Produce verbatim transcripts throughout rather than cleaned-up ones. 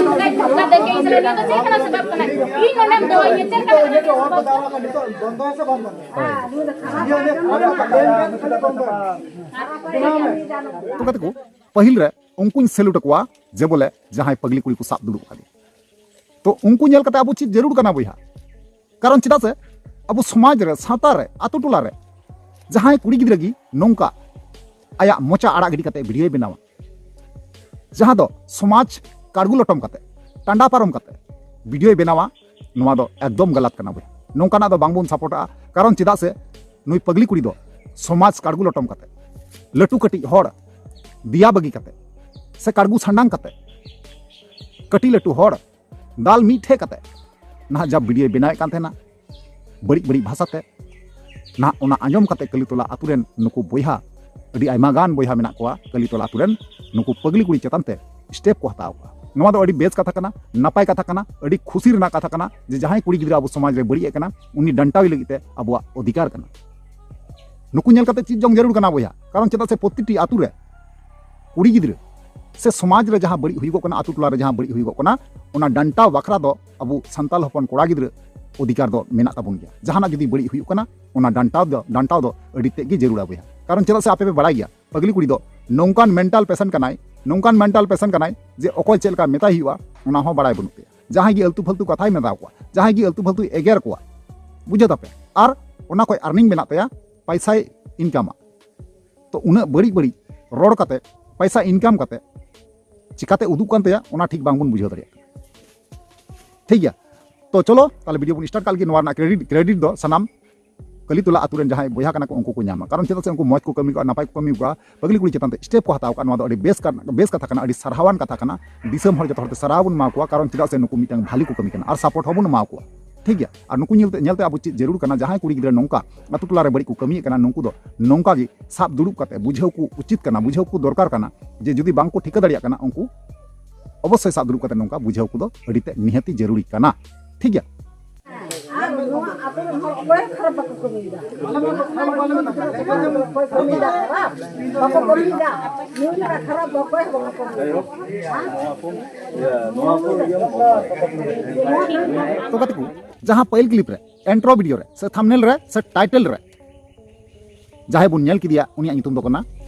ᱱᱚᱝᱠᱟ ᱫᱟᱹᱲ ᱠᱮᱫ ᱤᱧ ᱥᱟᱞᱟᱜ, ᱱᱤᱭᱟᱹ ᱫᱚ ᱪᱮᱫ ᱠᱟᱱᱟ ᱥᱟᱵᱟᱵ ᱠᱟᱱᱟ? ᱤᱧ ᱱᱚᱰᱮᱢ ᱫᱚᱦᱚᱧᱟ, ᱪᱮᱫ ᱞᱮᱠᱟ ᱱᱚᱰᱮᱢ ᱫᱚᱦᱚᱧᱟ? ᱛᱚ ᱜᱟᱛᱮ ᱠᱚ, ᱯᱟᱹᱦᱤᱞ ᱨᱮ ᱩᱱᱠᱩᱧ ᱥᱮᱞᱩᱴ ᱟᱠᱚᱣᱟ ᱡᱮ ᱵᱚᱞᱮ ᱡᱟᱦᱟᱸᱭ ᱯᱟᱜᱽᱞᱤ ᱠᱩᱲᱤ ᱠᱚ ᱥᱟᱵ ᱫᱩᱲᱩᱵ ᱟᱠᱟᱫᱮᱭᱟ᱾ ᱛᱚ ᱩᱱᱠᱩ ᱧᱮᱞ ᱠᱟᱛᱮ ᱟᱵᱚ ᱪᱮᱫ ᱡᱟᱹᱨᱩᱲ ᱠᱟᱱᱟ ᱵᱚᱭᱦᱟ? ᱠᱟᱨᱚᱱ ᱪᱮᱫᱟᱜ ᱥᱮ ᱟᱵᱚ ᱥᱚᱢᱟᱡᱽ ᱨᱮ, ᱥᱟᱶᱛᱟ ᱨᱮ, ᱟᱛᱳ ᱴᱚᱞᱟ ᱨᱮ ᱡᱟᱦᱟᱸᱭ ᱠᱩᱲᱤ ᱜᱤᱫᱽᱨᱟᱹ ᱜᱮ ᱱᱚᱝᱠᱟ ᱟᱭᱟᱜ ᱢᱚᱪᱟ ᱟᱲᱟᱜ ᱜᱤᱰᱤ ᱠᱟᱛᱮ ᱵᱷᱤᱰᱤᱭᱳᱭ ᱵᱮᱱᱟᱣᱟ, ᱡᱟᱦᱟᱸ ᱫᱚ ᱥᱚᱢᱟᱡᱽ ᱠᱟᱲᱜᱩ ᱞᱚᱴᱚᱢ ᱠᱟᱛᱮ, ᱴᱟᱸᱰᱟ ᱯᱟᱨᱚᱢ ᱠᱟᱛᱮ ᱵᱷᱤᱰᱤᱭᱳᱭ ᱵᱮᱱᱟᱣᱟ, ᱱᱚᱣᱟ ᱫᱚ ᱮᱠᱫᱚᱢ ᱜᱟᱞᱟᱛ ᱠᱟᱱᱟ ᱵᱚᱭᱦᱟ᱾ ᱱᱚᱝᱠᱟᱱᱟᱜ ᱫᱚ ᱵᱟᱝᱵᱚᱱ ᱥᱟᱯᱳᱨᱴᱟᱜᱼᱟ᱾ ᱠᱟᱨᱚᱱ ᱪᱮᱫᱟᱜ ᱥᱮ ᱱᱩᱭ ᱯᱟᱜᱽᱞᱤ ᱠᱩᱲᱤ ᱫᱚ ᱥᱚᱢᱟᱡᱽ ᱠᱟᱲᱜᱩ ᱞᱚᱴᱚᱢ ᱠᱟᱛᱮ, ᱞᱟᱹᱴᱩ ᱠᱟᱹᱴᱤᱡ ᱦᱚᱲ ᱫᱮᱭᱟ ᱵᱟᱹᱜᱤ ᱠᱟᱛᱮ, ᱥᱮ ᱠᱟᱲᱜᱩ ᱥᱟᱱᱰᱟᱝ ᱠᱟᱛᱮ, ᱠᱟᱹᱴᱤᱡ ᱞᱟᱹᱴᱩ ᱦᱚᱲ ᱫᱟᱞ ᱢᱤᱫ ᱴᱷᱮᱡ ᱠᱟᱛᱮ ᱱᱟᱦᱟᱜ ᱡᱟ ᱵᱷᱤᱰᱤᱭᱳᱭ ᱵᱮᱱᱟᱣᱮᱫ ᱠᱟᱱ ᱛᱟᱦᱮᱱᱟ, ᱵᱟᱹᱲᱤᱡ ᱵᱟᱹᱲᱤᱡ ᱵᱷᱟᱥᱟᱛᱮ, ᱱᱟᱦᱟᱜ ᱚᱱᱟ ᱟᱸᱡᱚᱢ ᱠᱟᱛᱮ ᱠᱟᱹᱞᱤᱛᱚᱞᱟ ᱟᱛᱳ ᱨᱮᱱ ᱱᱩᱠᱩ ᱵᱚᱭᱦᱟ, ᱟᱹᱰᱤ ᱟᱭᱢᱟ ᱜᱟᱱ ᱵᱚᱭᱦᱟ ᱢᱮᱱᱟᱜ ᱠᱚᱣᱟ ᱠᱟᱹᱞᱤᱛᱚᱞᱟ ᱟᱛᱳ ᱨᱮᱱ, ᱱᱩᱠᱩ ᱯᱟᱹᱜᱽᱞᱤ ᱠᱩᱲᱤ ᱪᱮᱛᱟᱱ ᱛᱮ ᱥᱴᱮᱯ ᱠᱚ ᱦᱟᱛᱟᱣ ᱠᱚᱣᱟ᱾ ᱱᱚᱣᱟ ᱫᱚ ᱟᱹᱰᱤ ᱵᱮᱥ ᱠᱟᱛᱷᱟ ᱠᱟᱱᱟ, ᱱᱟᱯᱟᱭ ᱠᱟᱛᱷᱟ ᱠᱟᱱᱟ, ᱟᱹᱰᱤ ᱠᱷᱩᱥᱤ ᱨᱮᱱᱟᱜ ᱠᱟᱛᱷᱟ ᱠᱟᱱᱟ ᱡᱮ ᱡᱟᱦᱟᱸᱭ ᱠᱩᱲᱤ ᱜᱤᱫᱽᱨᱟᱹ ᱟᱵᱚ ᱥᱚᱢᱟᱡᱽ ᱨᱮ ᱵᱟᱹᱲᱤᱡ ᱮ ᱠᱟᱱᱟ, ᱩᱱᱤ ᱰᱟᱱᱴᱟᱣ ᱞᱟᱹᱜᱤᱫ ᱛᱮ ᱟᱵᱚᱣᱟᱜ ᱚᱫᱷᱤᱠᱟᱨ ᱠᱟᱱᱟ᱾ ᱱᱩᱠᱩ ᱧᱮᱞ ᱠᱟᱛᱮ ᱪᱮᱫ ᱡᱚᱝ ᱡᱟᱹᱨᱩᱲ ᱠᱟᱱᱟ ᱵᱚᱭᱦᱟ? ᱠᱟᱨᱚᱱ ᱪᱮᱫᱟᱜ ᱥᱮ ᱯᱨᱚᱛᱤᱴᱤ ᱟᱛᱳ ᱨᱮ ᱠᱩᱲᱤ ᱜᱤᱫᱽᱨᱟᱹ ᱥᱮ ᱥᱚᱢᱟᱡᱽ ᱨᱮ ᱡᱟᱦᱟᱸ ᱵᱟᱹᱲᱤᱡ ᱦᱩᱭᱩᱜᱚᱜ ᱠᱟᱱᱟ, ᱟᱛᱳ ᱴᱚᱞᱟ ᱨᱮ ᱡᱟᱦᱟᱸ ᱵᱟᱹᱲᱤᱡ ᱦᱩᱭᱩᱜᱚᱜ ᱠᱟᱱᱟ, ᱚᱱᱟ ᱰᱟᱱᱴᱟᱣ ᱵᱟᱠᱷᱨᱟ ᱫᱚ ᱟᱵᱚ ᱥᱟᱱᱛᱟᱲ ᱦᱚᱯᱚᱱ ᱠᱚᱲᱟ ᱜᱤᱫᱽᱨᱟᱹ ᱚᱫᱷᱤᱠᱟᱨ ᱫᱚ ᱢᱮᱱᱟᱜ ᱛᱟᱵᱚᱱ ᱜᱮᱭᱟ᱾ ᱡᱟᱦᱟᱱᱟᱜ ᱡᱩᱫᱤ ᱵᱟᱹᱲᱤᱡ ᱦᱩᱭᱩᱜ ᱠᱟᱱᱟ, ᱚᱱᱟ ᱰᱟᱱᱴᱟᱣ ᱫᱚ, ᱰᱟᱱᱴᱟᱣ ᱫᱚ ᱟᱹᱰᱤ ᱛᱮᱫ ᱜᱮ ᱡᱟᱹᱨᱩᱲᱟ ᱵᱚᱭᱦᱟ᱾ ᱠᱟᱨᱚᱱ ᱪᱮᱫᱟᱜ ᱥᱮ ᱟᱯᱮ ᱯᱮ ᱵᱟᱲᱟᱭ ᱜᱮᱭᱟ, ᱯᱟᱜᱽᱞᱤ ᱠᱩᱲᱤ ᱫᱚ ᱱᱚᱝᱠᱟᱱ ᱢᱮᱱᱴᱟᱞ ᱯᱮᱥᱮᱱᱴ ᱠᱟᱱᱟᱭ, ᱱᱚᱝᱠᱟᱱ ᱢᱮᱱᱴᱟᱞ ᱯᱮᱥᱮᱱᱴ ᱠᱟᱱᱟᱭ ᱡᱮ ᱚᱠᱚᱭ ᱪᱮᱫ ᱞᱮᱠᱟ ᱢᱮᱛᱟᱭ ᱦᱩᱭᱩᱜᱼᱟ, ᱚᱱᱟ ᱦᱚᱸ ᱵᱟᱲᱟᱭ ᱵᱟᱹᱱᱩᱜ ᱛᱟᱭᱟ᱾ ᱡᱟᱦᱟᱸᱭ ᱜᱮ ᱟᱹᱞᱛᱩ ᱯᱷᱟᱹᱞᱛᱩ ᱠᱟᱛᱷᱟᱭ ᱢᱮᱛᱟ ᱠᱚᱣᱟ, ᱡᱟᱦᱟᱸᱭ ᱜᱮ ᱟᱹᱞᱛᱩ ᱯᱷᱟᱹᱞᱛᱩᱭ ᱮᱜᱮᱨ ᱠᱚᱣᱟ, ᱵᱩᱡᱷᱟᱹᱣ ᱛᱟᱯᱮ, ᱟᱨ ᱚᱱᱟ ᱠᱷᱚᱡ ᱟᱨᱱᱤᱝ ᱢᱮᱱᱟᱜ ᱛᱟᱭᱟ, ᱯᱟᱭᱥᱟᱭ ᱤᱱᱠᱟᱢᱟ᱾ ᱛᱚ ᱩᱱᱟᱹᱜ ᱵᱟᱹᱲᱤᱡ ᱵᱟᱹᱲᱤᱡ ᱨᱚᱲ ᱠᱟᱛᱮ, ᱯᱟᱭᱥᱟ ᱤᱱᱠᱟᱢ ᱠᱟᱛᱮ ᱪᱤᱠᱟᱛᱮ ᱩᱫᱩᱜ ᱠᱟᱱ ᱛᱟᱭᱟ, ᱚᱱᱟ ᱴᱷᱤᱠ ᱵᱟᱝᱵᱚᱱ ᱵᱩᱡᱷᱟᱹᱣ ᱫᱟᱲᱮᱭᱟᱜ ᱠᱟᱱᱟ᱾ ᱴᱷᱤᱠ ᱜᱮᱭᱟ, ᱛᱚ ᱪᱚᱞᱚ ᱛᱟᱦᱞᱮ ᱵᱷᱤᱰᱤᱭᱳ ᱵᱚᱱ ᱥᱴᱟᱨᱴ ᱠᱟᱜ ᱞᱮᱜᱮ᱾ ᱱᱚᱣᱟ ᱨᱮᱱᱟᱜ ᱠᱨᱮᱰᱤᱴ, ᱠᱨᱮᱰᱤᱴ ᱫᱚ ᱥᱟᱱᱟᱢ ᱠᱟᱹᱞᱤᱛᱚᱞᱟ ᱟᱛᱳ ᱨᱮᱱ ᱡᱟᱦᱟᱸᱭ ᱵᱚᱭᱦᱟ ᱠᱟᱱᱟ ᱠᱚ, ᱩᱱᱠᱩ ᱠᱚ ᱧᱟᱢᱟ᱾ ᱠᱟᱨᱚᱱ ᱪᱮᱫᱟᱜ ᱥᱮ ᱩᱱᱠᱩ ᱢᱚᱡᱽ ᱠᱚ ᱠᱟᱹᱢᱤ ᱠᱟᱜᱼᱟ, ᱱᱟᱯᱟᱭ ᱠᱚ ᱠᱟᱹᱢᱤ ᱠᱟᱜᱼᱟ, ᱯᱟᱹᱜᱽᱞᱤ ᱠᱩᱲᱤ ᱪᱮᱛᱟᱱ ᱛᱮ ᱥᱴᱮᱯ ᱠᱚ ᱦᱟᱛᱟᱣ ᱠᱟᱜᱼᱟ, ᱱᱚᱣᱟ ᱫᱚ ᱟᱹᱰᱤ ᱵᱮᱥ ᱠᱟ-, ᱵᱮᱥ ᱠᱟᱛᱷᱟ ᱠᱟᱱᱟ, ᱟᱹᱰᱤ ᱥᱟᱨᱦᱟᱣᱟᱱ ᱠᱟᱛᱷᱟ ᱠᱟᱱᱟ᱾ ᱫᱤᱥᱚᱢ ᱦᱚᱲ ᱡᱚᱛᱚ ᱦᱚᱲ ᱛᱮ ᱥᱟᱨᱦᱟᱣ ᱵᱚᱱ ᱮᱢᱟ ᱠᱚᱣᱟ, ᱠᱟᱨᱚᱱ ᱪᱮᱫᱟᱜ ᱥᱮ ᱱᱩᱠᱩ ᱢᱤᱫᱴᱟᱝ ᱵᱷᱟᱞᱤ ᱠᱚ ᱠᱟᱹᱢᱤ ᱠᱟᱱᱟ ᱟᱨ ᱥᱟᱯᱳᱨᱴ ᱦᱚᱸᱵᱚᱱ ᱮᱢᱟ ᱠᱚᱣᱟ᱾ ᱴᱷᱤᱠ ᱜᱮᱭᱟ, ᱟᱨ ᱱᱩᱠᱩ ᱧᱮᱞᱛᱮ, ᱧᱮᱞᱛᱮ ᱟᱵᱚ ᱪᱮᱫ ᱡᱟᱹᱨᱩᱲ ᱠᱟᱱᱟ, ᱡᱟᱦᱟᱸᱭ ᱠᱩᱲᱤ ᱜᱤᱫᱽᱨᱟᱹ ᱱᱚᱝᱠᱟ ᱟᱛᱳ ᱴᱚᱞᱟ ᱨᱮ ᱵᱟᱹᱲᱤᱡ ᱠᱚ ᱠᱟᱹᱢᱤᱭᱮᱫ ᱠᱟᱱᱟ, ᱱᱩᱠᱩ ᱫᱚ ᱱᱚᱝᱠᱟ ᱜᱮ ᱥᱟᱵ ᱫᱩᱲᱩᱵ ᱠᱟᱛᱮ ᱵᱩᱡᱷᱟᱹᱣ ᱠᱚ ᱩᱪᱤᱛ ᱠᱟᱱᱟ, ᱵᱩᱡᱷᱟᱹᱣ ᱠᱚ ᱫᱚᱨᱠᱟᱨ ᱠᱟᱱᱟ᱾ ᱡᱮ ᱡᱩᱫᱤ ᱵᱟᱝ ᱠᱚ ᱴᱷᱤᱠᱟᱹ ᱫᱟᱲᱮᱭᱟᱜ ᱠᱟᱱᱟ, ᱩᱱᱠᱩ ᱚᱵᱚᱥᱥᱳᱭ ᱥᱟᱵ ᱫᱩᱲᱩᱵ ᱠᱟᱛᱮ ᱱᱚᱝᱠᱟ ᱵᱩᱡᱷᱟᱹᱣ ᱠᱚᱫᱚ ᱟᱹᱰᱤ ᱛᱮᱫ ᱱᱤᱦᱟᱹᱛᱤ ᱡᱟᱹᱨᱩᱲᱤ ᱠᱟᱱᱟ᱾ ᱴᱷᱤᱠ ᱜᱮᱭᱟ? ᱱᱚᱣᱟ ᱟᱹᱛᱩ ᱨᱮᱱ ᱦᱚᱲ ᱚᱠᱚᱭ ᱦᱚᱸ ᱠᱷᱟᱨᱟᱯ ᱵᱟᱠᱚ ᱠᱟᱹᱢᱤᱭᱮᱫᱟ᱾ ᱚᱠᱚᱭ ᱠᱟᱹᱢᱤᱭᱮᱫᱟ ᱠᱷᱟᱨᱟᱯ? ᱵᱟᱠᱚ ᱠᱟᱹᱢᱤᱭᱮᱫᱟ᱾ ᱱᱩᱭ ᱞᱮᱠᱟ ᱠᱷᱟᱨᱟᱯ ᱫᱚ ᱚᱠᱚᱭ ᱦᱚᱸ ᱵᱟᱠᱚ ᱠᱟᱹᱢᱤᱭᱮᱫᱟ᱾ ᱛᱚ ᱜᱟᱛᱮ ᱠᱚ, ᱡᱟᱦᱟᱸ ᱯᱟᱹᱦᱤᱞ ᱠᱞᱤᱯ ᱨᱮ, ᱮᱱᱴᱨᱳ ᱵᱷᱤᱰᱤᱭᱳ ᱨᱮ ᱥᱮ ᱛᱷᱟᱢᱵᱽᱱᱮᱞ ᱨᱮ ᱥᱮ ᱴᱟᱭᱴᱮᱞ ᱨᱮ ᱡᱟᱦᱟᱸᱭ ᱵᱚᱱ ᱧᱮᱞ ᱠᱮᱫᱮᱭᱟ, ᱩᱱᱤᱭᱟᱜ ᱧᱩᱛᱩᱢ ᱫᱚ ᱠᱟᱱᱟ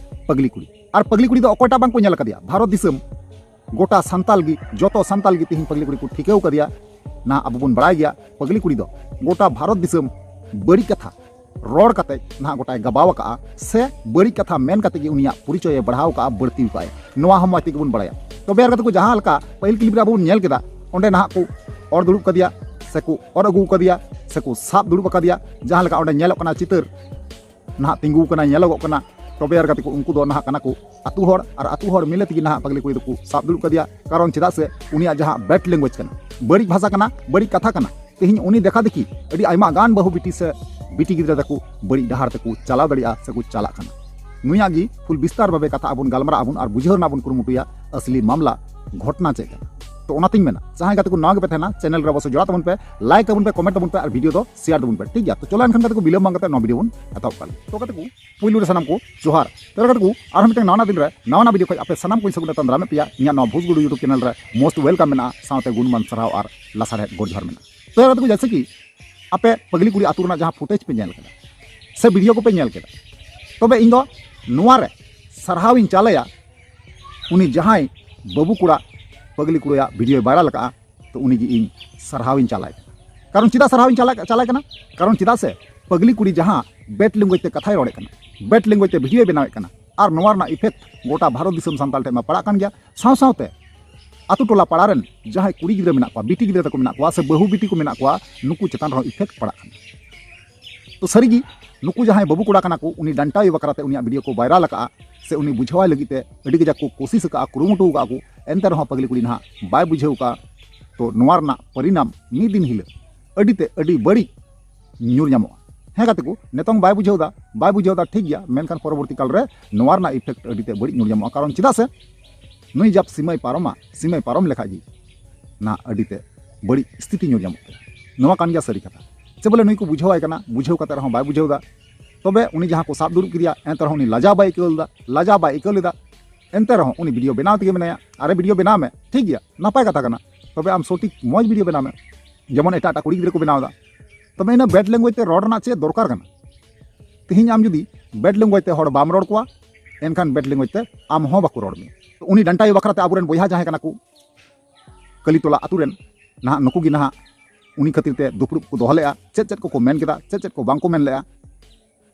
ᱯᱟᱜᱽᱞᱤ ᱠᱩᱲᱤ᱾ ᱟᱨ ᱯᱟᱜᱽᱞᱤ ᱠᱩᱲᱤ ᱫᱚ ᱚᱠᱚᱭᱴᱟᱜ ᱵᱟᱝ ᱠᱚ ᱧᱮᱞ ᱟᱠᱟᱫᱮᱭᱟ? ᱵᱷᱟᱨᱚᱛ ᱫᱤᱥᱚᱢ ᱜᱚᱴᱟ ᱥᱟᱱᱛᱟᱞ ᱜᱮ, ᱡᱚᱛᱚ ᱥᱟᱱᱛᱟᱞ ᱜᱮ ᱛᱮᱦᱮᱧ ᱯᱟᱜᱽᱞᱤ ᱠᱩᱲᱤ ᱠᱚ ᱴᱷᱤᱠᱟᱹᱣ ᱠᱟᱫᱮᱭᱟ᱾ ᱱᱟᱦᱟᱜ ᱟᱵᱚ ᱵᱚᱱ ᱵᱟᱲᱟᱭ ᱜᱮᱭᱟ, ᱯᱟᱜᱽᱞᱤ ᱠᱩᱲᱤ ᱫᱚ ᱜᱚᱴᱟ ᱵᱷᱟᱨᱚᱛ ᱫᱤᱥᱚᱢ ᱵᱟᱹᱲᱤᱡ ᱠᱟᱛᱷᱟ ᱨᱚᱲ ᱠᱟᱛᱮ ᱱᱟᱦᱟᱜ ᱜᱚᱴᱟᱭ ᱜᱟᱵᱟᱣ ᱟᱠᱟᱜᱼᱟ, ᱥᱮ ᱵᱟᱹᱲᱤᱡ ᱠᱟᱛᱷᱟ ᱢᱮᱱ ᱠᱟᱛᱮ ᱜᱮ ᱩᱱᱤᱭᱟᱜ ᱯᱚᱨᱤᱪᱚᱭ ᱮ ᱵᱟᱲᱦᱟᱣ ᱟᱠᱟᱜᱼᱟ, ᱵᱟᱹᱲᱛᱤ ᱟᱠᱟᱜᱼᱟᱭ᱾ ᱱᱚᱣᱟ ᱦᱚᱸ ᱢᱚᱡᱽ ᱛᱮᱜᱮ ᱵᱚᱱ ᱵᱟᱲᱟᱭᱟ᱾ ᱛᱚᱵᱮ ᱟᱨ ᱠᱟᱛᱮ ᱠᱚ ᱡᱟᱦᱟᱸ ᱞᱮᱠᱟ ᱯᱟᱹᱦᱤᱞ ᱠᱞᱤᱯ ᱨᱮ ᱟᱵᱚ ᱵᱚᱱ ᱧᱮᱞ ᱠᱮᱫᱟ, ᱚᱸᱰᱮ ᱱᱟᱦᱟᱜ ᱠᱚ ᱚᱨ ᱫᱩᱲᱩᱵ ᱠᱟᱫᱮᱭᱟ, ᱥᱮ ᱠᱚ ᱚᱨ ᱟᱹᱜᱩ ᱠᱟᱫᱮᱭᱟ, ᱥᱮ ᱠᱚ ᱥᱟᱵ ᱫᱩᱲᱩᱵ ᱟᱠᱟᱫᱮᱭᱟ, ᱡᱟᱦᱟᱸ ᱞᱮᱠᱟ ᱚᱸᱰᱮ ᱧᱮᱞᱚᱜ ᱠᱟᱱᱟ ᱪᱤᱛᱟᱹᱨ, ᱱᱟᱦᱟᱜ ᱛᱤᱸᱜᱩ ᱠᱟᱱᱟ, ᱧᱮᱞᱚᱜᱚᱜ ᱠᱟᱱᱟ᱾ ᱛᱚᱵᱮ ᱟᱨ ᱠᱟᱛᱮ ᱠᱚ, ᱩᱱᱠᱩ ᱫᱚ ᱱᱟᱦᱟᱜ ᱠᱟᱱᱟ ᱠᱚ ᱟᱹᱛᱩ ᱦᱚᱲ, ᱟᱨ ᱟᱹᱛᱩ ᱦᱚᱲ ᱢᱤᱞᱮ ᱛᱮᱜᱮ ᱱᱟᱦᱟᱜ ᱯᱟᱜᱽᱞᱤ ᱠᱩᱲᱤ ᱫᱚᱠᱚ ᱥᱟᱵ ᱫᱩᱲᱩᱵ ᱠᱟᱫᱮᱭᱟ᱾ ᱠᱟᱨᱚᱱ ᱪᱮᱫᱟᱜ ᱥᱮ ᱩᱱᱤᱭᱟᱜ ᱡᱟᱦᱟᱸ ᱵᱮᱰ ᱞᱮᱝᱜᱩᱭᱮᱡᱽ ᱠᱟᱱᱟ, ᱵᱟᱹᱲᱤᱡ ᱵᱷᱟᱥᱟ ᱠᱟᱱᱟ, ᱵᱟᱹᱲᱤᱡ ᱠᱟᱛᱷᱟ ᱠᱟᱱᱟ, ᱛᱮᱦᱮᱧ ᱩᱱᱤ ᱫᱮᱠᱷᱟ ᱫᱮᱠᱷᱤ ᱟᱹᱰᱤ ᱟᱭᱢᱟ ᱜᱟᱱ ᱵᱟᱹᱦᱩ ᱵᱤᱴᱤ ᱥᱮ ᱵᱤᱴᱤ ᱜᱤᱫᱽᱨᱟᱹ ᱛᱟᱠᱚ ᱵᱟᱹᱲᱤᱡ ᱰᱟᱦᱟᱨ ᱛᱮᱠᱚ ᱪᱟᱞᱟᱣ ᱫᱟᱲᱮᱭᱟᱜᱼᱟ ᱥᱮᱠᱚ ᱪᱟᱞᱟᱜ ᱠᱟᱱᱟ᱾ ᱱᱩᱭᱟᱜ ᱜᱮ ᱯᱷᱩᱞ ᱵᱤᱥᱛᱟᱨ ᱵᱷᱟᱵᱮ ᱠᱟᱛᱷᱟ ᱟᱵᱚᱱ ᱜᱟᱞᱢᱟᱨᱟᱜ ᱟᱵᱚᱱ ᱟᱨ ᱵᱩᱡᱷᱟᱹᱣ ᱨᱮᱱᱟᱜ ᱵᱚᱱ ᱠᱩᱨᱩᱢᱩᱴᱩᱭᱟ ᱟᱥᱞᱤ ᱢᱟᱢᱞᱟ ᱜᱷᱚᱴᱱᱟ ᱪᱮᱫ ᱠᱟᱱᱟ᱾ ᱛᱚ ᱚᱱᱟᱛᱤᱧ ᱢᱮᱱᱟ, ᱡᱟᱦᱟᱸᱭ ᱜᱟᱛᱮ ᱠᱚ ᱱᱟᱣᱟ ᱜᱮᱯᱮ ᱛᱟᱦᱮᱱᱟ, ᱪᱮᱱᱮᱞ ᱨᱮ ᱚᱵᱚᱥᱥᱳᱭ ᱡᱚᱲᱟᱣ ᱛᱟᱵᱚᱱ ᱯᱮ, ᱞᱟᱭᱤᱠ ᱛᱟᱵᱚᱱ ᱯᱮ, ᱠᱚᱢᱮᱱᱴ ᱛᱟᱵᱚᱱ ᱯᱮ ᱟᱨ ᱵᱷᱤᱰᱤᱭᱳ ᱫᱚ ᱥᱮᱭᱟᱨ ᱛᱟᱵᱚᱱ ᱯᱮ, ᱴᱷᱤᱠ ᱜᱮᱭᱟ? ᱛᱚ ᱪᱚᱞᱚ ᱮᱱᱠᱷᱟᱱ ᱜᱟᱛᱮ ᱠᱚ, ᱵᱤᱞᱚᱢ ᱵᱟᱝ ᱠᱟᱛᱮ ᱱᱚᱣᱟ ᱵᱷᱤᱰᱤᱭᱳ ᱵᱚᱱ ᱮᱛᱚᱦᱚᱵ ᱠᱟᱜ ᱞᱮᱜᱮ᱾ ᱛᱚ ᱜᱟᱛᱮ ᱠᱚ, ᱯᱩᱭᱞᱩ ᱨᱮ ᱥᱟᱱᱟᱢ ᱠᱚ ᱡᱚᱦᱟᱨ᱾ ᱛᱚ ᱜᱟᱛᱮ ᱠᱚ, ᱟᱨᱦᱚᱸ ᱢᱤᱫᱴᱟᱝ ᱱᱟᱣᱟ ᱱᱟᱣᱟ ᱫᱤᱱ ᱨᱮ ᱱᱟᱣᱟ ᱱᱟᱣᱟ ᱵᱷᱤᱰᱤᱭᱳ ᱠᱷᱚᱱ ᱟᱯᱮ ᱥᱟᱱᱟᱢ ᱠᱚᱧ ᱥᱟᱹᱜᱩᱱ ᱫᱟᱨᱟᱢᱮᱫ ᱯᱮᱭᱟ᱾ ᱤᱧᱟᱹᱜ ᱱᱚᱣᱟ ᱵᱷᱩᱥᱜᱩᱰᱩ YouTube ᱪᱮᱱᱮᱞ ᱨᱮ most welcome ᱢᱮᱱᱟᱜᱼᱟ, ᱥᱟᱶᱛᱮ ᱜᱩᱱᱢᱟᱱ ᱥᱟᱨᱦᱟᱣ ᱟᱨ ᱞᱟᱥᱟᱲᱦᱮᱫ ᱜᱚᱰ ᱡᱚᱦᱟᱨ ᱢᱮᱱᱟᱜᱼᱟ᱾ ᱛᱚ ᱜᱟᱛᱮ ᱠᱚ, ᱡᱮᱭᱥᱮ ᱠᱤ ᱟᱯᱮ ᱯᱟᱜᱽᱞᱤ ᱠᱩᱲᱤ ᱟᱹᱛᱩ ᱨᱮᱱᱟᱜ ᱡᱟᱦᱟᱸ ᱯᱷᱩᱴᱮᱡᱽ ᱯᱮ ᱧᱮᱞ ᱠᱮᱫᱟ ᱥᱮ ᱵᱷᱤᱰᱤᱭᱳ ᱠᱚᱯᱮ ᱧᱮᱞ ᱠᱮᱫᱟ, ᱛᱚᱵᱮ ᱤᱧ ᱫᱚ ᱱᱚᱣᱟ ᱨᱮ ᱥᱟᱨᱦᱟᱣ ᱤᱧ ᱪᱟᱞᱟᱭᱟ ᱩᱱᱤ ᱡᱟᱦᱟᱸᱭ ᱵᱟᱹᱵᱩ ᱠᱚᱲᱟ ᱯᱟᱜᱽᱞᱤ ᱠᱩᱲᱤᱭᱟᱜ ᱵᱷᱤᱰᱤᱭᱳᱭ ᱵᱷᱟᱭᱨᱟᱞ ᱟᱠᱟᱫᱼᱟ, ᱛᱚ ᱩᱱᱤ ᱜᱮ ᱤᱧ ᱥᱟᱨᱦᱟᱣ ᱤᱧ ᱪᱟᱞᱟᱭ ᱠᱟᱱᱟ᱾ ᱠᱟᱨᱚᱱ ᱪᱮᱫᱟᱜ ᱥᱟᱨᱦᱟᱣ ᱤᱧ ᱪᱟᱞᱟᱭ, ᱪᱟᱞᱟᱭ ᱠᱟᱱᱟ? ᱠᱟᱨᱚᱱ ᱪᱮᱫᱟᱜ ᱥᱮ ᱯᱟᱜᱽᱞᱤ ᱠᱩᱲᱤ ᱡᱟᱦᱟᱸ ᱵᱮᱰ ᱞᱮᱝᱜᱩᱭᱮᱡᱽ ᱛᱮ ᱠᱟᱛᱷᱟᱭ ᱨᱚᱲᱮᱫ ᱠᱟᱱᱟ, ᱵᱮᱰ ᱞᱮᱝᱜᱩᱭᱮᱡᱽ ᱛᱮ ᱵᱷᱤᱰᱤᱭᱳᱭ ᱵᱮᱱᱟᱣᱮᱫ ᱠᱟᱱᱟ, ᱟᱨ ᱱᱚᱣᱟ ᱨᱮᱱᱟᱜ ᱤᱯᱷᱮᱠᱴ ᱜᱚᱴᱟ ᱵᱷᱟᱨᱚᱛ ᱫᱤᱥᱚᱢ ᱥᱟᱱᱛᱟᱲ ᱴᱷᱮᱱ ᱢᱟ ᱯᱟᱲᱟᱜ ᱠᱟᱱ ᱜᱮᱭᱟ, ᱥᱟᱶ ᱥᱟᱶᱛᱮ ᱟᱛᱳ ᱴᱚᱞᱟ ᱯᱟᱲᱟ ᱨᱮᱱ ᱡᱟᱦᱟᱸᱭ ᱠᱩᱲᱤ ᱜᱤᱫᱽᱨᱟᱹ ᱢᱮᱱᱟᱜ ᱠᱚᱣᱟ, ᱵᱤᱴᱤ ᱜᱤᱫᱽᱨᱟᱹ ᱛᱟᱠᱚ ᱢᱮᱱᱟᱜ ᱠᱚᱣᱟ, ᱥᱮ ᱵᱟᱹᱦᱩ ᱵᱤᱴᱤ ᱠᱚ ᱢᱮᱱᱟᱜ ᱠᱚᱣᱟ, ᱱᱩᱠᱩ ᱪᱮᱛᱟᱱ ᱨᱮᱦᱚᱸ ᱤᱯᱷᱮᱠᱴ ᱯᱟᱲᱟᱜ ᱠᱟᱱᱟ᱾ ᱛᱚ ᱥᱟᱹᱨᱤᱜᱮ ᱱᱩᱠᱩ ᱡᱟᱦᱟᱸᱭ ᱵᱟᱹᱵᱩ ᱠᱚᱲᱟ ᱠᱟᱱᱟ ᱠᱚ, ᱩᱱᱤ ᱰᱟᱱᱴᱟᱣᱮ ᱵᱟᱠᱷᱨᱟ ᱛᱮ ᱩᱱᱤᱭᱟᱜ ᱵᱷᱤᱰᱤᱭᱳ ᱠᱚ ᱵᱷᱟᱭᱨᱟᱞ ᱟᱠᱟᱫᱼᱟ, ᱥᱮ ᱩᱱᱤ ᱵᱩᱡᱷᱟᱹᱣᱟᱭ ᱞᱟᱹᱜᱤᱫ ᱛᱮ ᱟᱹᱰᱤ ᱠᱟᱡᱟᱠ ᱠᱚ ᱠᱳᱥᱤᱥ ᱟᱠᱟᱫᱼᱟ, ᱠᱩᱨᱩᱢᱩᱴᱩ ᱟᱠᱟᱫᱼᱟ ᱠᱚ, ᱮᱱᱛᱮ ᱨᱮᱦᱚᱸ ᱯᱟᱜᱽᱞᱤ ᱠᱩᱲᱤ ᱱᱟᱦᱟᱜ ᱵᱟᱭ ᱵᱩᱡᱷᱟᱹᱣ ᱟᱠᱟᱫᱼᱟ᱾ ᱛᱚ ᱱᱚᱣᱟ ᱨᱮᱱᱟᱜ ᱯᱚᱨᱤᱱᱟᱢ ᱢᱤᱫ ᱫᱤᱱ ᱦᱤᱞᱳᱜ ᱟᱹᱰᱤ ᱛᱮ ᱟᱹᱰᱤ ᱵᱟᱹᱲᱤᱡ ᱧᱩᱨ ᱧᱟᱢᱚᱜᱼᱟ᱾ ᱦᱮᱸ ᱜᱟᱛᱮ ᱠᱚ, ᱱᱤᱛᱚᱝ ᱵᱟᱭ ᱵᱩᱡᱷᱟᱹᱣ ᱮᱫᱟ, ᱵᱟᱭ ᱵᱩᱡᱷᱟᱹᱣ ᱮᱫᱟ, ᱴᱷᱤᱠ ᱜᱮᱭᱟ, ᱢᱮᱱᱠᱷᱟᱱ ᱯᱚᱨᱚᱵᱚᱨᱛᱤ ᱠᱟᱞ ᱨᱮ ᱱᱚᱣᱟ ᱨᱮᱱᱟᱜ ᱤᱯᱷᱮᱠᱴ ᱟᱹᱰᱤ ᱛᱮ ᱵᱟᱹᱲᱤᱡ ᱧᱩᱨ ᱧᱟᱢᱚᱜᱼᱟ᱾ ᱠᱟᱨᱚᱱ ᱪᱮᱫᱟᱜ ᱥᱮ ᱱᱩᱭ ᱡᱟᱵ ᱥᱤᱢᱟᱹᱭ ᱯᱟᱨᱚᱢᱟ, ᱥᱤᱢᱟᱹᱭ ᱯᱟᱨᱚᱢ ᱞᱮᱠᱷᱟᱡ ᱜᱮ ᱱᱟᱦᱟᱜ ᱟᱹᱰᱤ ᱛᱮ ᱵᱟᱹᱲᱤᱡ ᱥᱛᱷᱤᱛᱤ ᱧᱩᱨ ᱧᱟᱢᱚᱜ ᱛᱟᱭᱟ᱾ ᱱᱚᱣᱟ ᱠᱟᱱ ᱜᱮᱭᱟ ᱥᱟᱹᱨᱤ ᱠᱟᱛᱷᱟ᱾ ᱥᱮ ᱵᱚᱞᱮ ᱱᱩᱭ ᱠᱚ ᱵᱩᱡᱷᱟᱹᱣᱟᱭ ᱠᱟᱱᱟ, ᱵᱩᱡᱷᱟᱹᱣ ᱠᱟᱛᱮ ᱨᱮᱦᱚᱸ ᱵᱟᱭ ᱵᱩᱡᱷᱟᱹᱣ ᱮᱫᱟ᱾ ᱛᱚᱵᱮ ᱩᱱᱤ ᱡᱟᱦᱟᱸ ᱠᱚ ᱥᱟᱵ ᱫᱩᱲᱩᱵ ᱠᱮᱫᱮᱭᱟ, ᱮᱱᱛᱮ ᱨᱮᱦᱚᱸ ᱩᱱᱤ ᱞᱟᱡᱟᱣ ᱵᱟᱭ ᱟᱹᱭᱠᱟᱹᱣ ᱞᱮᱫᱟ, ᱞᱟᱡᱟᱣ ᱵᱟᱭ ᱟᱹᱭᱠᱟᱹᱣ ᱞᱮᱫᱟ᱾ ᱮᱱᱛᱮ ᱨᱮᱦᱚᱸ ᱩᱱᱤ ᱵᱷᱤᱰᱤᱭᱳ ᱵᱮᱱᱟᱣ ᱛᱮᱜᱮ ᱢᱮᱱᱟᱭᱟ, "ᱟᱨᱮ ᱵᱷᱤᱰᱤᱭᱳ ᱵᱮᱱᱟᱣ ᱢᱮ, ᱴᱷᱤᱠ ᱜᱮᱭᱟ, ᱱᱟᱯᱟᱭ ᱠᱟᱛᱷᱟ ᱠᱟᱱᱟ, ᱛᱚᱵᱮ ᱟᱢ ᱥᱚᱴᱷᱤᱠ ᱢᱚᱡᱽ ᱵᱷᱤᱰᱤᱭᱳ ᱵᱮᱱᱟᱣ ᱢᱮ, ᱡᱮᱢᱚᱱ ᱮᱴᱟᱜ ᱮᱴᱟᱜ ᱠᱩᱲᱤ ᱜᱤᱫᱽᱨᱟᱹ ᱠᱚ ᱵᱮᱱᱟᱣ ᱮᱫᱟ᱾ ᱛᱚᱵᱮ ᱤᱱᱟᱹ ᱵᱮᱰ ᱞᱮᱝᱜᱩᱭᱮᱡᱽ ᱛᱮ ᱨᱚᱲ ᱨᱮᱱᱟᱜ ᱪᱮᱫ ᱫᱚᱨᱠᱟᱨ ᱠᱟᱱᱟ?" ᱛᱮᱦᱮᱧ ᱟᱢ ᱡᱩᱫᱤ ᱵᱮᱰ ᱞᱮᱝᱜᱩᱭᱮᱡᱽ ᱛᱮ ᱦᱚᱲ ᱵᱟᱢ ᱨᱚᱲ ᱠᱚᱣᱟ, ᱮᱱᱠᱷᱟᱱ ᱵᱮᱰ ᱞᱮᱝᱜᱩᱭᱮᱡᱽ ᱛᱮ ᱟᱢ ᱦᱚᱸ ᱵᱟᱠᱚ ᱨᱚᱲ ᱢᱮᱭᱟ᱾ ᱛᱚ ᱩᱱᱤ ᱰᱟᱱᱴᱟᱭᱩ ᱵᱟᱠᱷᱨᱟ ᱛᱮ ᱟᱵᱚᱨᱮᱱ ᱵᱚᱭᱦᱟ ᱡᱟᱦᱟᱸᱭ ᱠᱟᱱᱟ ᱠᱚ ᱠᱟᱹᱞᱤᱛᱚᱞᱟ ᱟᱛᱳ ᱨᱮᱱ, ᱱᱟᱦᱟᱜ ᱱᱩᱠᱩ ᱜᱮ ᱱᱟᱦᱟᱜ ᱩᱱᱤ ᱠᱷᱟᱹᱛᱤᱨ ᱛᱮ ᱫᱩᱯᱲᱩᱵ ᱠᱚ ᱫᱚᱦᱚ ᱞᱮᱫᱼᱟ, ᱪᱮᱫ ᱪᱮᱫ ᱠᱚᱠᱚ ᱢᱮᱱ ᱠᱮᱫᱟ, ᱪᱮᱫ ᱪᱮᱫ ᱠᱚ ᱵᱟᱝ ᱠᱚ ᱢᱮᱱ ᱞᱮᱫᱼᱟ᱾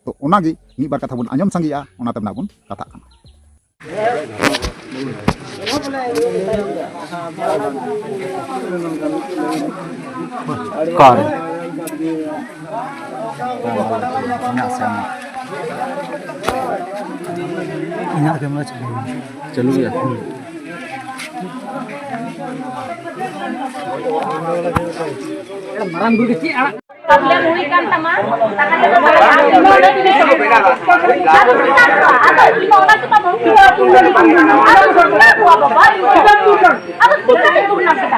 ᱛᱚ ᱚᱱᱟᱜᱮ ᱢᱤᱫ ᱵᱟᱨ ᱠᱟᱛᱷᱟ ᱵᱚᱱ ᱟᱸᱡᱚᱢ ᱥᱟᱸᱜᱮᱭᱟ, ᱚᱱᱟ ᱛᱟᱭᱚᱢ ᱱᱟᱦᱟᱜ ᱵᱚᱱ ᱠᱟᱛᱷᱟᱜ ᱠᱟᱱᱟ᱾ ᱚᱠᱟᱨᱮ? ᱤᱧᱟᱹᱜ ᱥᱮ ᱟᱢᱟᱜ? ᱤᱧᱟᱹᱜ ᱠᱮᱢᱮᱨᱟ ᱪᱟᱹᱞᱩ ᱜᱮᱭᱟ᱾ ᱪᱟᱹᱞᱩ ᱜᱮᱭᱟ? ᱦᱩᱸ᱾ ᱢᱟᱨᱟᱝ ᱵᱩᱨᱩ ᱜᱮ ᱪᱮᱫ ᱟᱲᱟᱜ? ᱯᱨᱚᱵᱞᱮᱢ ᱦᱩᱭ ᱠᱟᱱ ᱛᱟᱢᱟ, ᱛᱟᱦᱚᱞᱮ ᱫᱚ ᱟᱫᱚ ᱪᱮᱫᱟᱜ ᱠᱚᱣᱟ? ᱟᱫᱚ ᱤᱧ ᱢᱟ ᱚᱱᱟ ᱪᱮᱛᱟᱱ ᱨᱮ ᱟᱫᱚ ᱪᱮᱫᱟᱜ ᱠᱚᱣᱟ ᱵᱟᱵᱟ? ᱟᱫᱚ ᱪᱮᱫᱟᱜ ᱠᱚ ᱫᱩᱲᱩᱵ ᱞᱟᱹᱜᱤᱫ?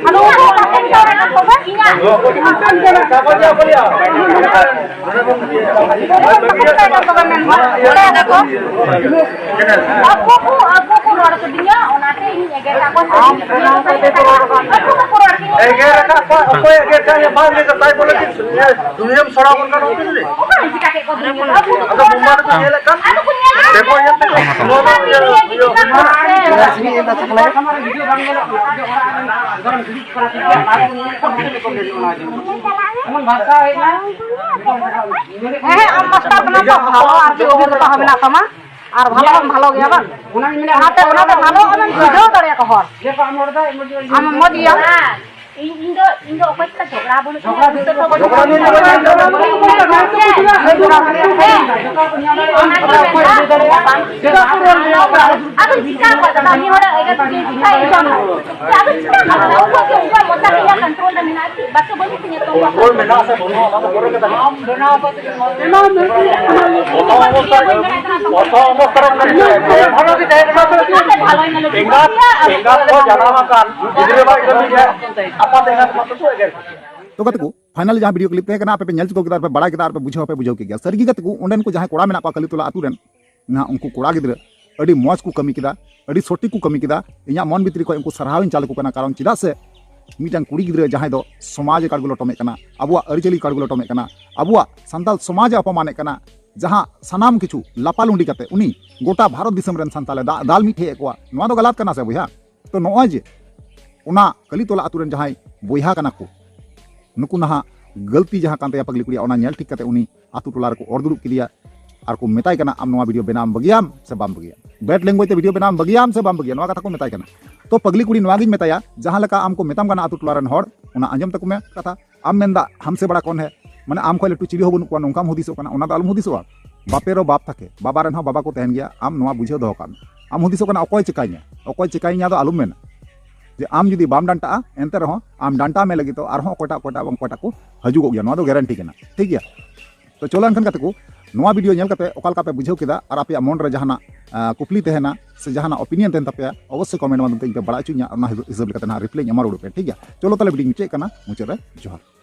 ᱟᱫᱚ ᱚᱱᱟ ᱦᱚᱸ ᱵᱟᱠᱚ ᱢᱮᱛᱟ ᱠᱚᱣᱟ ᱤᱧᱟᱜ᱾ ᱟᱠᱚ ᱠᱚ, ᱟᱠᱚ ᱠᱚ ᱨᱚᱲ ᱠᱤᱫᱤᱧᱟ, ᱚᱱᱟᱛᱮ ᱤᱧ ᱮᱜᱮᱨ ᱠᱟᱜ ᱠᱚᱣᱟ᱾ ᱟᱠᱚ ᱵᱟᱠᱚ ᱨᱚᱲ ᱠᱤᱫᱤᱧᱟ᱾ ᱮᱜᱮᱨ ᱟᱠᱟᱫ ᱠᱚᱣᱟ, ᱚᱠᱚᱭ ᱮᱜᱮᱨ ᱠᱟᱜ ᱢᱮᱭᱟ? ᱵᱟᱝ ᱞᱟᱹᱭ ᱠᱟᱛᱮ ᱛᱟᱭ ᱵᱚᱞᱮ ᱪᱮᱫ ᱥᱩᱱᱤᱭᱟ ᱫᱩᱱᱤᱭᱟᱹᱢ ᱥᱚᱲᱟᱣ ᱜᱚᱫ ᱠᱟᱱᱟ ᱩᱱᱠᱩ ᱡᱩᱫᱤ? ᱚᱠᱟ ᱨᱮ ᱪᱤᱠᱟ ᱠᱮᱫ ᱠᱚᱣᱟ ᱫᱩᱱᱤᱭᱟᱹ? ᱟᱫᱚ ᱢᱳᱢᱵᱟᱛᱤ ᱠᱚ ᱧᱮᱞᱮᱫ ᱠᱟᱱ? ᱟᱫᱚ ᱠᱚ ᱧᱮᱞᱮᱫ ᱫᱮᱠᱚ ᱠᱟᱱ ᱧᱮᱞ ᱯᱮ᱾ ᱜᱮᱭᱟ᱾ ᱮᱢᱚᱱ ᱵᱷᱟᱥᱟ ᱦᱮᱡ ᱮᱱᱟ᱾ ᱦᱮᱸ, ᱦᱮᱸ, ᱟᱢ ᱢᱟᱥᱴᱟᱨ ᱠᱟᱱᱟ ᱛᱚ, ᱵᱷᱟᱞᱚ ᱟᱨ ᱪᱮᱫ ᱩᱢᱮᱨ ᱫᱚ ᱛᱟᱦᱮᱸ ᱢᱮᱱᱟᱜ ᱛᱟᱢᱟ? ᱟᱨ ᱵᱷᱟᱞᱚ ᱦᱚᱸᱢ ᱵᱷᱟᱞᱚ ᱜᱮᱭᱟ ᱵᱟᱝ? ᱚᱱᱟᱧ ᱢᱮᱱᱟ, ᱚᱱᱟᱛᱮ, ᱚᱱᱟᱛᱮ ᱵᱷᱟᱞᱚ ᱟᱢᱮᱢ ᱵᱩᱡᱷᱟᱹᱣ ᱫᱟᱲᱮᱭᱟᱠᱚ ᱦᱚᱲ᱾ ᱟᱢ ᱢᱚᱡᱽ ᱜᱮᱭᱟᱢ? ᱤᱧ, ᱤᱧ ᱫᱚ, ᱤᱧ ᱫᱚ ᱚᱠᱚᱭ ᱥᱟᱛᱮ ᱡᱷᱚᱜᱽᱲᱟ ᱵᱟᱹᱱᱩᱜ ᱛᱤᱧᱟ, ᱩᱱᱤ ᱥᱟᱛᱮ ᱵᱟᱹᱱᱩᱜ ᱛᱤᱧᱟ᱾ ᱦᱮᱸ, ᱚᱱᱟ ᱜᱮ ᱢᱮᱱᱫᱟ᱾ ᱟᱫᱚ ᱪᱤᱠᱟ ᱠᱚ ᱠᱟᱹᱢᱤ ᱦᱚᱲ ᱮᱜᱮᱨ ᱛᱤᱧᱟᱹ, ᱪᱤᱠᱟᱹᱭ ᱤᱧ ᱫᱚ? ᱟᱫᱚ ᱪᱤᱠᱟ ᱠᱚ ᱠᱟᱹᱢᱤ? ᱩᱱᱠᱩᱣᱟᱜ ᱜᱮ, ᱩᱱᱠᱩᱣᱟᱜ ᱢᱚᱪᱟ ᱛᱮ ᱤᱧᱟᱹᱜ ᱠᱚᱱᱴᱨᱳᱞ ᱨᱮ ᱢᱮᱱᱟᱜᱼᱟ ᱠᱤ? ᱵᱟᱠᱚ ᱵᱟᱹᱱᱩᱜ ᱛᱤᱧᱟᱹ ᱛᱚ᱾ ᱠᱚᱱᱴᱨᱳᱞ ᱢᱮᱱᱟᱜᱼᱟ ᱥᱮ ᱵᱟᱹᱱᱩᱜᱼᱟ, ᱚᱱᱟ ᱫᱚ ᱯᱚᱨᱮ ᱠᱟᱛᱷᱟ ᱠᱟᱱᱟ᱾ ᱯᱨᱚᱛᱷᱚᱢ ᱚᱵᱚᱥᱛᱟ ᱨᱮ, ᱯᱨᱚᱛᱷᱚᱢ ᱚᱵᱚᱥᱛᱟ ᱨᱮ ᱵᱷᱟᱞᱚ ᱜᱮ ᱛᱟᱦᱮᱸ ᱠᱟᱱᱟ᱾ ᱮᱸᱜᱟᱛ, ᱮᱸᱜᱟᱛ ᱠᱚ ᱡᱟᱱᱟᱢ ᱟᱠᱟᱱ ᱜᱤᱫᱽᱨᱟᱹ ᱵᱟᱭ ᱠᱟᱹᱢᱤ ᱜᱮᱭᱟ, ᱟᱯᱟᱛ ᱮᱸᱜᱟᱛ ᱢᱟᱛᱚ ᱠᱚ ᱮᱜᱮᱨ ᱠᱚᱣᱟ᱾ ᱛᱚ ᱜᱟᱛᱮ ᱠᱚ, finally ᱡᱟᱦᱟᱸ video clip ᱛᱟᱦᱮᱸ ᱠᱟᱱᱟ, ᱟᱯᱮ ᱯᱮ ᱧᱮᱞ ᱪᱩᱠᱟᱹᱣ ᱠᱮᱫᱟ, ᱟᱨ ᱯᱮ ᱵᱟᱲᱟᱭ ᱠᱮᱫᱟ, ᱟᱨ ᱯᱮ ᱵᱩᱡᱷᱟᱹᱣ ᱯᱮ ᱵᱩᱡᱷᱟᱹᱣ ᱠᱮᱫ ᱜᱮᱭᱟ᱾ ᱥᱟᱹᱨᱤ ᱜᱮ ᱜᱟᱛᱮ ᱠᱚ, ᱚᱸᱰᱮᱱ ᱠᱚ ᱡᱟᱦᱟᱸᱭ ᱠᱚᱲᱟ ᱢᱮᱱᱟᱜ ᱠᱚᱣᱟ ᱠᱟᱹᱞᱤᱛᱚᱞᱟ ᱟᱹᱛᱩ ᱨᱮᱱ, ᱱᱟᱦᱟᱜ ᱩᱱᱠᱩ ᱠᱚᱲᱟ ᱜᱤᱫᱽᱨᱟᱹ ᱟᱹᱰᱤ ᱢᱚᱡᱽ ᱠᱚ ᱠᱟᱹᱢᱤ ᱠᱮᱫᱟ, ᱟᱹᱰᱤ ᱥᱚᱴᱷᱤᱠ ᱠᱚ ᱠᱟᱹᱢᱤ ᱠᱮᱫᱟ᱾ ᱤᱧᱟᱹᱜ ᱢᱚᱱ ᱵᱷᱤᱛᱨᱤ ᱠᱷᱚᱱ ᱩᱱᱠᱩ ᱥᱟᱨᱦᱟᱣ ᱤᱧ ᱪᱟᱞ ᱟᱠᱚ ᱠᱟᱱᱟ᱾ ᱠᱟᱨᱚᱱ ᱪᱮᱫᱟᱜ ᱥᱮ ᱢᱤᱫᱴᱟᱝ ᱠᱩᱲᱤ ᱜᱤᱫᱽᱨᱟᱹ ᱡᱟᱦᱟᱸᱭ ᱫᱚ ᱥᱚᱢᱟᱡᱽ ᱮ ᱠᱟᱲᱜᱩ ᱞᱚᱴᱚᱢᱮᱫ ᱠᱟᱱᱟ, ᱟᱵᱚᱣᱟᱜ ᱟᱹᱨᱤᱪᱟᱹᱞᱤ ᱠᱟᱲᱜᱩ ᱞᱚᱴᱚᱢᱮᱫ ᱠᱟᱱᱟ, ᱟᱵᱚᱣᱟᱜ ᱥᱟᱱᱛᱟᱲ ᱥᱚᱢᱟᱡᱽ ᱮ ᱚᱯᱚᱢᱟᱱᱮᱫ ᱠᱟᱱᱟ, ᱡᱟᱦᱟᱸ ᱥᱟᱱᱟᱢ ᱠᱤᱪᱷᱩ ᱞᱟᱯᱟᱞᱩᱸᱰᱤ ᱠᱟᱛᱮ ᱩᱱᱤ ᱜᱚᱴᱟ ᱵᱷᱟᱨᱚᱛ ᱫᱤᱥᱚᱢ ᱨᱮᱱ ᱥᱟᱱᱛᱟᱲ ᱮ ᱫᱟ-, ᱫᱟᱞ ᱢᱤᱫ ᱴᱷᱮᱡ ᱮᱫ ᱠᱚᱣᱟ, ᱱᱚᱣᱟ ᱫᱚ ᱜᱟᱞᱟᱛ ᱠᱟᱱᱟ ᱥᱮ ᱵᱚᱭᱦᱟ? ᱛᱚ ᱱᱚᱜᱼᱚᱭ ᱡᱮ ᱚᱱᱟ ᱠᱟᱹᱞᱤᱛᱚᱞᱟ ᱟᱹᱛᱩ ᱨᱮᱱ ᱡᱟᱦᱟᱸᱭ ᱵᱚᱭᱦᱟ ᱠᱟᱱᱟ ᱠᱚ, ᱱᱩᱠᱩ ᱱᱟᱦᱟᱜ ᱜᱟᱹᱞᱛᱤ ᱡᱟᱦᱟᱸ ᱠᱟᱱ ᱛᱟᱭᱟ ᱯᱟᱜᱽᱞᱤ ᱠᱩᱲᱤᱭᱟᱜ, ᱚᱱᱟ ᱧᱮᱞ ᱴᱷᱤᱠ ᱠᱟᱛᱮ ᱩᱱᱤ ᱟᱹᱛᱩ ᱴᱚᱞᱟ ᱨᱮᱠᱚ ᱚᱨ ᱫᱩᱲᱩᱵ ᱠᱮᱫᱮᱭᱟ ᱟᱨ ᱠᱚ ᱢᱮᱛᱟᱭ ᱠᱟᱱᱟ, "ᱟᱢ ᱱᱚᱣᱟ video ᱵᱮᱱᱟᱣ ᱮᱢ ᱵᱟᱹᱜᱤᱭᱟᱢ ᱥᱮ ᱵᱟᱢ ᱵᱟᱹᱜᱤᱭᱟ? Bad language ᱛᱮ video ᱵᱮᱱᱟᱣ ᱮᱢ ᱵᱟᱹᱜᱤᱭᱟᱢ ᱥᱮ ᱵᱟᱢ ᱵᱟᱹᱜᱤᱭᱟ?" ᱱᱚᱣᱟ ᱠᱟᱛᱷᱟ ᱠᱚ ᱢᱮᱛᱟᱭ ᱠᱟᱱᱟ᱾ ᱛᱚ ᱯᱟᱜᱽᱞᱤ ᱠᱩᱲᱤ, ᱱᱚᱣᱟ ᱜᱤᱧ ᱢᱮᱛᱟᱭᱟ, ᱡᱟᱦᱟᱸ ᱞᱮᱠᱟ ᱟᱢ ᱠᱚ ᱢᱮᱛᱟᱢ ᱠᱟᱱᱟ ᱟᱹᱛᱩ ᱴᱚᱞᱟ ᱨᱮᱱ ᱦᱚᱲ, ᱚᱱᱟ ᱟᱸᱡᱚᱢ ᱛᱟᱠᱚ ᱢᱮ ᱠᱟᱛᱷᱟ᱾ ᱟᱢ ᱢᱮᱱᱫᱟ ᱦᱟᱢᱥᱮ ᱵᱟᱲᱟ ᱠᱚᱱ ᱦᱮ, ᱢᱟᱱᱮ ᱟᱢ ᱠᱷᱚᱱ ᱞᱟᱹᱴᱩ ᱪᱤᱞᱤ ᱦᱚᱸ ᱵᱟᱹᱱᱩᱜ ᱠᱚᱣᱟ, ᱱᱚᱝᱠᱟᱢ ᱦᱩᱫᱤᱥᱚᱜ ᱠᱟᱱᱟ, ᱚᱱᱟ ᱫᱚ ᱟᱞᱚᱢ ᱦᱩᱫᱤᱥᱚᱜᱼᱟ᱾ ᱵᱟᱯᱮᱨᱚ ᱵᱟᱯ ᱛᱷᱟᱠᱮ, ᱵᱟᱵᱟ ᱨᱮᱱ ᱦᱚᱸ ᱵᱟᱵᱟ ᱠᱚ ᱛᱟᱦᱮᱱ ᱜᱮᱭᱟ᱾ ᱟᱢ ᱱᱚᱣᱟ ᱵᱩᱡᱷᱟᱹᱣ ᱫᱚᱦᱚ ᱠᱟᱜ ᱢᱮ᱾ ᱟᱢ ᱦᱩᱫᱤᱥᱚᱜ ᱠᱟᱱᱟ ᱚᱠᱚᱭ ᱪᱤᱠᱟᱹᱧᱟ, ᱚᱠᱚᱭ ᱪᱤᱠᱟᱹᱧᱟ ᱫᱚ ᱟᱞᱚᱢ ᱢᱮᱱᱟ᱾ ᱡᱮ ᱟᱢ ᱡᱩᱫᱤ ᱵᱟᱢ ᱰᱟᱱᱴᱟᱜᱼᱟ, ᱮᱱᱛᱮ ᱨᱮᱦᱚᱸ ᱟᱢ ᱰᱟᱱᱴᱟ ᱢᱮ ᱞᱟᱹᱜᱤᱫ ᱫᱚ ᱟᱨᱦᱚᱸ ᱚᱠᱚᱭᱴᱟᱜ, ᱚᱠᱚᱭᱴᱟᱜ ᱵᱟᱝ ᱚᱠᱚᱭᱴᱟᱜ ᱠᱚ ᱦᱤᱡᱩᱜᱚᱜ ᱜᱮᱭᱟ, ᱱᱚᱣᱟ ᱫᱚ guarantee ᱠᱟᱱᱟ, ᱴᱷᱤᱠ ᱜᱮᱭᱟ? ᱛᱚ ᱪᱚᱞᱚ ᱮᱱᱠᱷᱟᱱ ᱜᱟᱛᱮ ᱠᱚ, ᱱᱚᱣᱟ video ᱧᱮᱞ ᱠᱟᱛᱮ ᱚᱠᱟ ᱞᱮᱠᱟ ᱯᱮ ᱵᱩᱡᱷᱟᱹᱣ ᱠᱮᱫᱟ ᱟᱨ ᱟᱯᱮᱭᱟᱜ ᱢᱚᱱ ᱨᱮ ᱡᱟᱦᱟᱱᱟᱜ, ᱟᱸ, ᱠᱩᱠᱞᱤ ᱛᱟᱦᱮᱱᱟ ᱥᱮ ᱡᱟᱦᱟᱱᱟᱜ opinion ᱛᱟᱦᱮᱱ ᱛᱟᱯᱮᱭᱟ, ᱚᱵᱚᱥᱥᱳᱭ comment ᱢᱟᱫᱽᱫᱷᱚᱢ ᱛᱮ ᱤᱧ ᱯᱮ ᱵᱟᱲᱟᱭ ᱦᱚᱪᱚᱧᱟ, ᱚᱱᱟ ᱦᱤᱥᱟᱹᱵ ᱞᱮᱠᱟᱛᱮ ᱱᱟᱦᱟᱜ reply ᱤᱧ ᱮᱢᱟ ᱨᱩᱣᱟᱹᱲ ᱯᱮ, ᱴᱷᱤᱠ ᱜᱮᱭᱟ? ᱪᱚᱞᱚ ᱛᱟᱦᱞᱮ video ᱢᱩᱪᱟᱹᱫ ᱠᱟᱱᱟ, ᱢᱩᱪᱟᱹᱫ ᱨᱮ ᱡᱚᱦᱟᱨ᱾